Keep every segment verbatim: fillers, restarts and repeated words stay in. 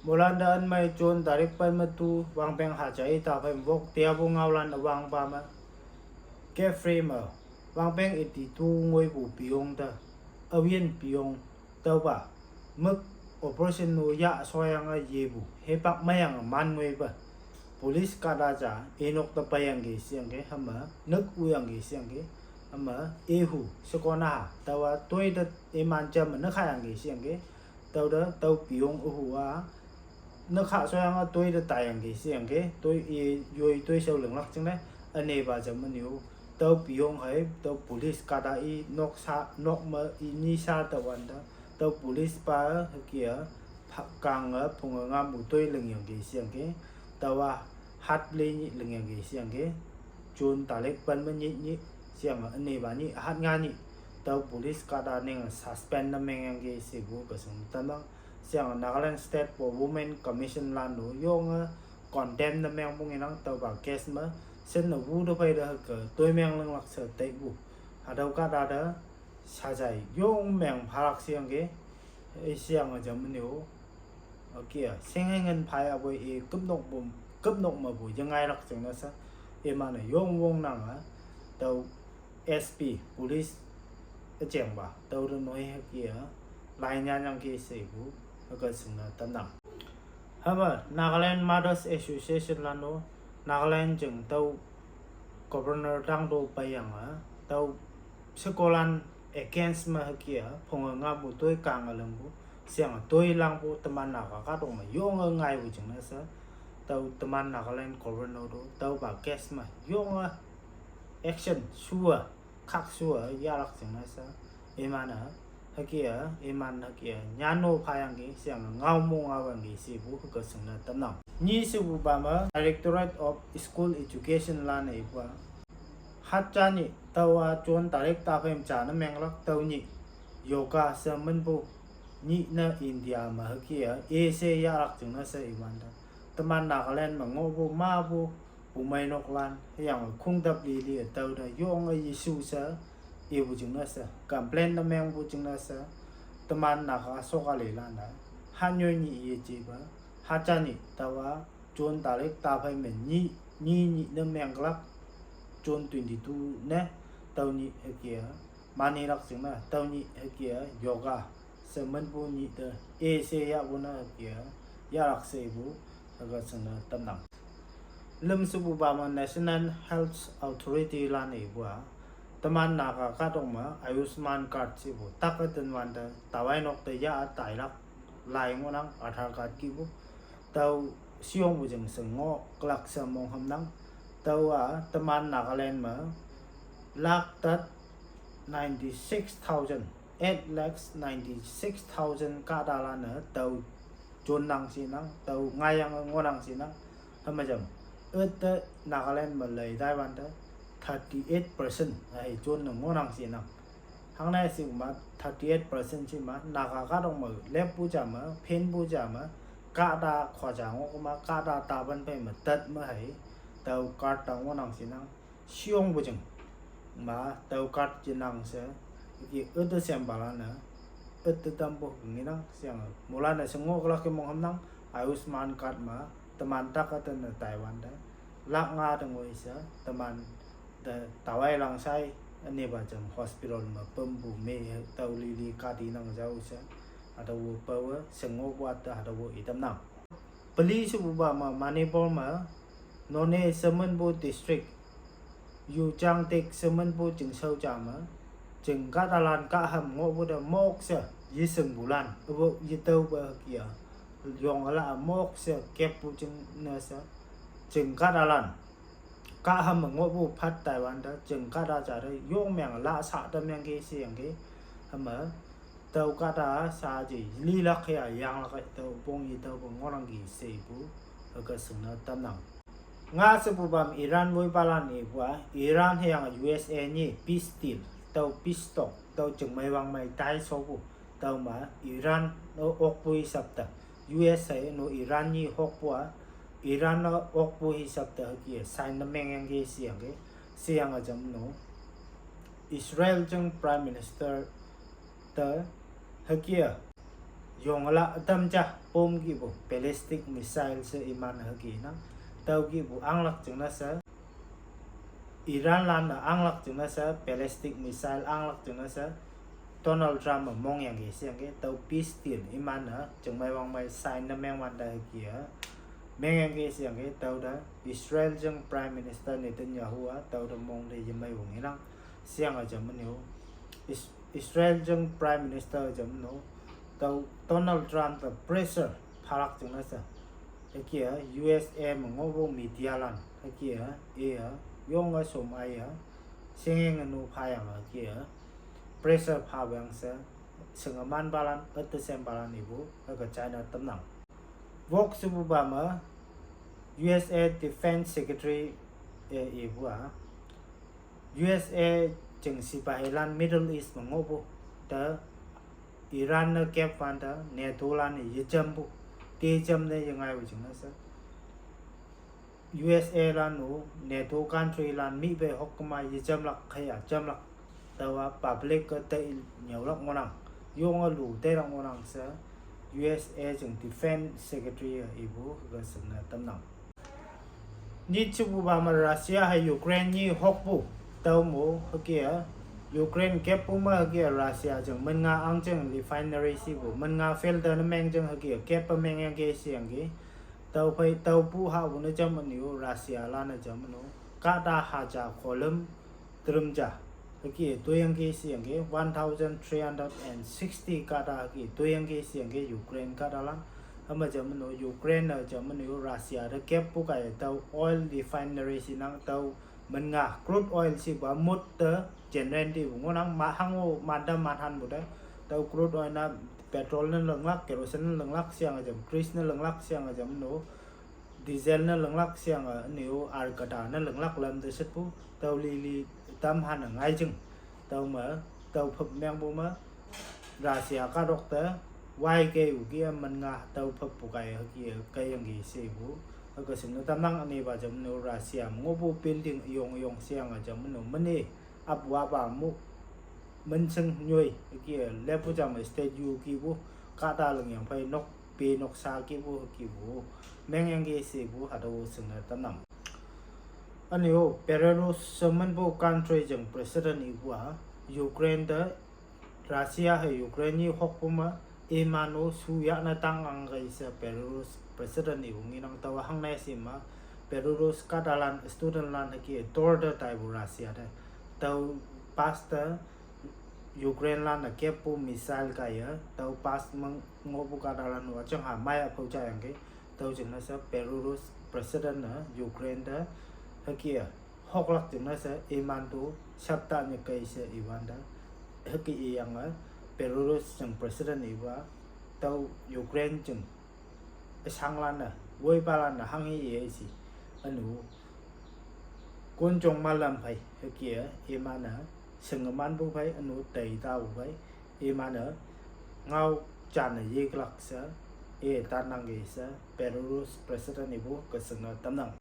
Molan te anmei June tarik pen me tu wangpeng haja i ta phei me wok tia bu ngaolan awang pa me. Kefri me wangpeng iti tu ngoi bu piong te. Awien piong tau ba. Mek operation nu ya soyang a ye bu. Hepak mayang man ngoi ba. Police kada ja inok te payang ge siang ge hama. Nek uyang ge siang ge hama. Ehu sekona ha. Tawa toi te iman jam ne khayang ge siang ge. Tau da tau piong uhu a. Ne kha soyang a toi da tayang ge siang ge. Toi i yoi toi sau leng lak ching ne. Ane ba jam ne u. Tau piong hai tau police kada i nok sa nok ma i ni sa tau wan da. Tau police pa kia. Kang a phung a ngam u toi leng yang ge siang ge. Tau a hat le ni leng yang ge siang ge. June tarik pen me ni ni siang a ane ba ni hat nga ni. Tau police kada neng suspend na meng yang ge si bu ka sung tamang. Siang Nagaland State for Women Commission lan nu yong a condemn na meng bung inang tau ba case ma. Sen na wu do pai da ka toi meng leng lak sa tai bu. Hadau kada da sajai yong meng phalak siang ge. E siang a jam ne u. Okia seng hai ngan phai a boi e kup nok bum kup nok ma bu yang ngai lak chang na sa. E ma na yong wong nang a. Tau S P police a cheng ba tau da noi ha kia. Lai nyan yang ke se bu ha ka sung na tam nang. Haba Nagaland Mothers Association lan do Nagaland jeng tau governor dang do payang a tau sekolan against ma ha kia phung a ngam bu toi kang a leng bu siang a toi lang bu teman na ka ka dong ma yong a ngai bu jeng na sa. Tau teman Nagaland governor do tau ba case ma yong a action sua. Khak sua ya lak chang na sa. Iman a ha kia iman ha kia nyano phayang ge siang a ngau mo ngau yang ge si bu ha ka sung na tam nang. Ni si bu ba ma Directorate of School Education lan e bu a. Hat cha ni tau a June tarik ta phei me cha na meng lak tau ni. Yoga sa men bu ni na India ma ha kia e se ya lak chang na sa iman da. Teman Nagaland ma ngo bu ma bu. Pu mai nok lan yang khung dap li li tau da yong a Yesu sa. E bu jing na sa complain na meng bu jing na sa. Teman na ka sok a le lan da. Ha nyoi ni ye ji ba. Ha cha ni tau a June tarik ta phei me ni ni ni na meng lak. June twenty two ne tau ni ha kia. Mani lak jing na tau ni ha kia yoga. Semen bu ni te e se ya bu na ha kia. Ya lak se bu ha ka sung na tam nang. Lem su bu ba ma National Health Authority lan e bu a. Teman na ka ka dong ma Ayushman card si bu tak a ten wan te tawai nok te ya a tai lak. Lai ngo nang Aadhaar card ki bu. Tau siong bu jeng seng ngo klak sa mong ham nang. Tau a teman Nagaland ma lak tat ninety six thousand, eight lakhs ninety six thousand ka da la na tau chun nang si nang, tau ngai yang ngo nang si nang. Hama jam. Ut ta Nagaland ma lai dai wan ta thirty eight percent ai chun nang ngo nang si nang. Hang nai si ma thirty eight percent si ma na ka ka dong ma lep bu jam ma, phen bu jam ma, ka da khwa jang ngo ma, ka da ta ban pe ma tat ma hai. Tau card ta ngo nang si nang. Siong bu jeng ma tau card ji nang se ki ut sem bala na ut tam bu ngi nang siang mula na se ngo klak ke mong ham nang Ayushman card ma teman tak ka ten na Taiwan da lak nga da ngoi se teman da tawai lang sai ani ba jam hospital ma pem bu me tau li li ka di nang jau se ada wo pa wo se ngo bu at ada wo itam nang. Peli su bu ba ma Manipur ma Noney semen bu district. Yu chang tik semen bu jing sau cha ma. Jing ka dalan ka ham ngo bu da mok se. Yi seng bulan. Bu yi tau ba kia. Yong ala mok se kep bu jing na se. Jing ka dalan. Ka ham ngo bu phat Taiwan da. Jing ka da cha da. Yong meng la sa da meng ke siang ke. Ham ma. Tau ka da sa ji li lak ya yang lak tau bong yi tau bong ngolang gi se bu ka sung na tam nang. Nga se bu bam Iran woi balan e bu a Iran he yang U S A ni peace deal tau peace talk tau jeng mai wang mai tai so bu tau ma Iran no ok bu hisap ta U S A no Iran ni hok bu a Iran no ok bu hisap ta ki sign na meng yang ge siang ge siang a jam no Israel jeng Prime Minister ta hakia Yong la tam ja pom ki bu ballistic missile se iman ha ki nang. Tau ki bu anglak jeng na se. Iran lan anglak jeng na se ballistic missile anglak jeng na se. Donald Trump mong yang ke siang ke tau peace deal iman na jeng mai wang mai sign na meng wan da ha ki ya. Meng yang ke siang ke tau da Israel jeng Prime Minister Netanyahu a tau da mong da yemai wong ilang siang a jam menu. Is Israel jeng Prime Minister jam no tau Donald Trump ta pressure phalak jeng na sa. Hakia U S A mengobo media lan hakia e a yong a som ai a sengeng anu phayang hakia pressure phabang sa sengaman balan at the same balan ibu haka China tamnang. Vok subu bama U S A Defense Secretary e ibu a U S A jeng sipahi lan Middle East mengobo ta Iran na kep wan ta NATO lan ye jam bu te jam ne ye ngai wu jeng na sa. U S A lan u NATO country lan mi be hok kema ye jam lak khaya jam lak tawa public ka te nyau lak ngonang yong a lu te lak ngonang sa U S A jeng Defense Secretary ibu ga sem na tamnang. Ni chibu ba ma Russia ha Ukraine ni hok bu tau mo hakia Ukraine kep bu ma hakia Russia jeng men nga ang jeng refinery si bu men nga filter na meng jeng hakia kep pa meng yang ke siang ke tau pai tau bu ha bu na jam anu Russia la na jam anu kada haja kolum trum ja hakia tu yang ke siang ke one thousand three hundred and sixty kada hakia tu yang ke siang ke Ukraine kada lan. Hama jam anu Ukraine na jam anu Russia da kep bu ka tau oil refinery si nang tau men nga crude oil si ba mut te generate di bu ngonang ma hang o manda man han bu da tau crude oil na petrol na lenglak kerosene na lenglak siang a jam grease na lenglak siang a jam no diesel na lenglak siang a niu argada na lenglak lam de set bu tau li li tam han a ngai jeng tau ma tau phap meng bu ma Russia ka dok ta wai ke u ki a man nga tau phap bu kai ha ki a kai yang ki se bu ha ka sim na tam nang ani ba jam no Russia ngo bu building yong yong siang a jam no mane ap wa ba mu men seng nyoi ki a le bu jam state yu ki bu ka ta leng yang phai nok pe nok sa ki bu ki bu meng yang ki se bu ha do sing na tam nang. Ani o Belarus semen bu country jeng president ibu a Ukraine da Russia ha Ukraine ni hok puma iman o su ya na tang ang ga isa Belarus president ibu ngi nang tawa hang na si ma Belarus kadalan student lan ha ki dor da tai bu Russia da tau pasta Ukraine lan na kep bu missile ka ya tau pas meng ngo bu kadalan wa chang ha mai a phau cha yang ke tau jeng na sa Belarus president na Ukraine da ha ki ya hok lak jeng na sa iman tu sap ta ni kai sa iwan da ha ki i yang a Belarus jeng president iwa tau Ukraine jeng sang lan na woi pa lan na hang i i si anu kun jong ma lam phai ha ki a iman a seng man bu phai anu tai ta bu phai iman a ngau chan a ye klak sa e ta nang ge sa Belarus president ibu ka seng na tam nang.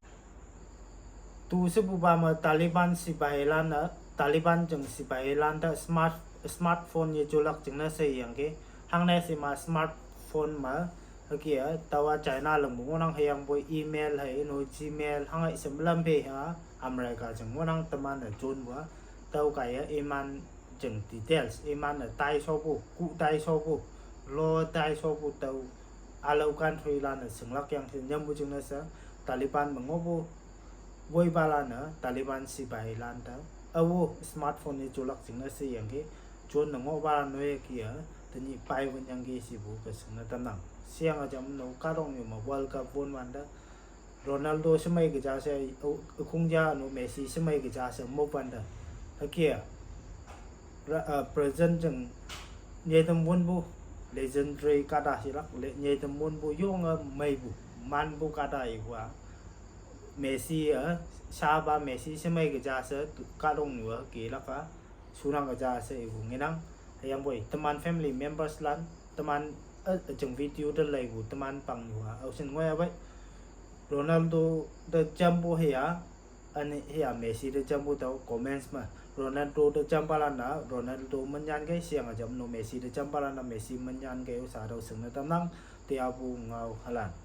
Tu se bu ba ma Taliban sipai lan a Taliban jeng sipai lan ta smart smartphone ye julak jeng na se yang ke hang na si ma smartphone ma ha ki a tawa China leng bu ngonang ha yang boi email ha ino Gmail hang a isem lam pe ha America jeng ngonang teman a jun bu a tau ka ya iman jeng details iman a tai so bu ku tai so bu lo tai so bu tau alau country lan a sing lak yang sin nyam bu jeng na sa Taliban mengo bu woi ba lan a Taliban sipai lan ta awu smartphone ye julak jeng na se yang ke jun na ngo ba lan no ye ki a tani pai wen yang ke si bu ka sing na tam nang siang a jam no ka dong yu ma World Cup won wan da Ronaldo semai ke ja se u- ukung ja no Messi semai ke ja se mo pan da ha ki a ra- a, present jeng nyedam won bu legendary kada si lak le nyedam won bu yong a mai bu man bu kada i wa Messi a sa ba Messi semai ke ja se tu- ka dong nu a ki lak a sunang ke ja se i bu nginang ha yang boi teman family members lan teman a jeng video da lai bu teman pang nu a au sen ngoi a bai Ronaldo da jam bu ha ya ani ha ya Messi da jam bu tau comments ma Ronaldo တကြမ်းပါလားနော် Ronaldo မညံကဲရှေ့ငါကြမ်းနော် Messi တကြမ်းပါလားနော် Messi မညံကဲဥစားတော့စင်နေတမ်းနံ တရာဘူးငါဟလန်